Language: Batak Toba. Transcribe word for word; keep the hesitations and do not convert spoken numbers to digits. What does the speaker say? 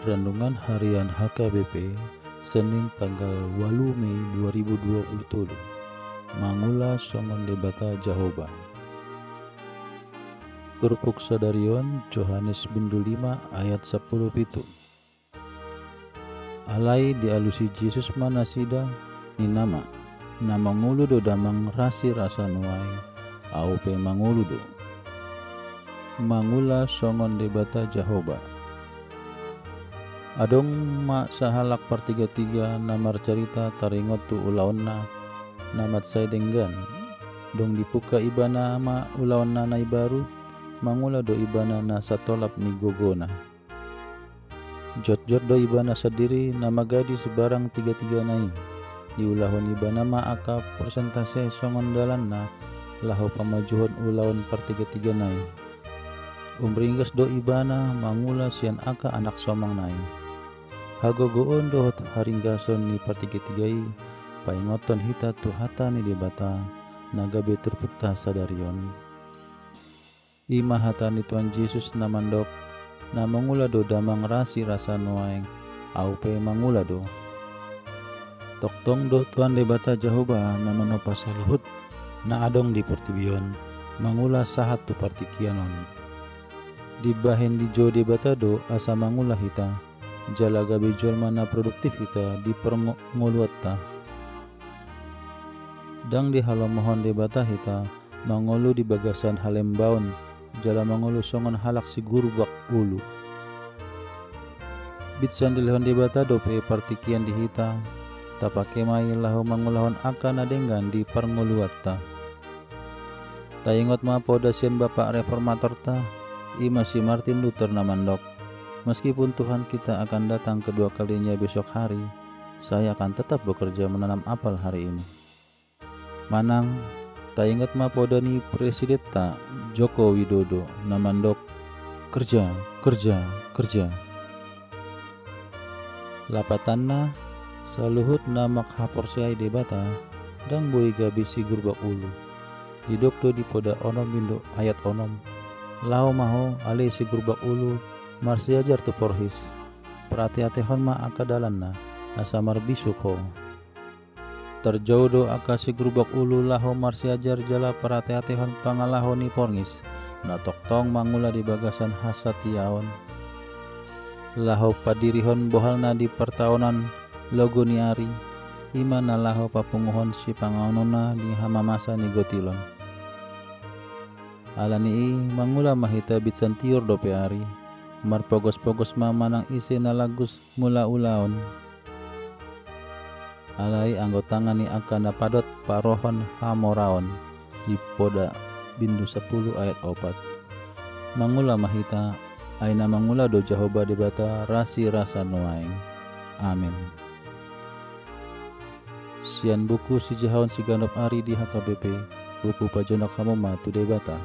Renungan Harian H K B P, Senin tanggal walu Mei dua ribu dua puluh tolu. Mangula songon Debata Jahowa. Turpuk sadarion, Johannes bindu lima ayat sampulu pitu. Alai dialusi Jesus ma nasida, ninna ma: Na mangolu do damang rasirasa nuaeng, Ahu pe mangolu do. Mangula songon Debata Jahowa. Adong ma sahalak partigatiga na marcarita taringot tu ulaonna na mansai denggan. Dung dipungka ibana ma ulaonna na imbaru, mangula do ibana na satolap ni gogona. Jotjot do ibana sandiri na magadis barang tigatigana i. Diulahon ibana ma angka persentase songon dalanna laho pamajuhon ulaon partigatigana i. Umringgas do ibana mangula sian angka anak somangna i. Hagogoon dohot haringgason ni partigatiga i paingothon hita tu hata ni Debata na gabe turpukta sadarion. I ma hata ni Tuhan Jesus na mandok: Na mangula do damang rasirasa nuaeng, Ahu pe mangula do. Tongtong do Tuhan Debata Jahowa na manompa saluhut na adong di portibi on, mangula sahat tu partingkian on. Dibahen dijou Debata do asa mangula hita, jala gabe jolma na produktif hita di parngoluanta. Ndang dihalomohon Debata hita mangolu di bagasan halembaon jala mangolu songon halak sigurbak ulu. Binsan dilehon Debata dope partingkian di hita, tapake ma i laho mangulahon angka na denggan di parngoluanta. Taingot ma poda sian bapak reformatorta, i ma si Martin Luther na mandok: Meskipun Tuhan kita akan datang kedua kalinya besok hari, saya akan tetap bekerja menanam apel hari ini. Manang taingot ma poda ni presidenta Joko Widodo na mandok: Kerja, kerja, kerja. Lapatanna, saluhut na manghaporseai Debata ndang boi gabe sigurbak ulu. Didok do di poda onom bindu ayat onom: Laho ma ho, ale sigurbak ulu, marsiajar tu porhis. Parateatehon ma angka dalanna, asa marbisuk ho. Tarjou do angka sigurbak ulu laho marsiajar jala parateatehon pangalaho ni porngis, na tongtong mangula di bagasan hasatiaon. Laho padirihon bohalna di partaonan logo ni ari, i ma na laho papunguhon sipangaononna di hamamasa ni gotilon. Alani i mangula ma hita binsan tiur dope ari, marpogospogos ma manang ise na langgus mula ulaon. Alai anggo tangan ni angka na padot parohon hamoraon, di poda bindu sampulu ayat opat. Mangula ma hita, ai na mangula do Jahowa Debata rasirasa nuaeng. Amen. Sian buku sijahaon siganup ari di H K B P, buku pajonok hamu ma tu Debata.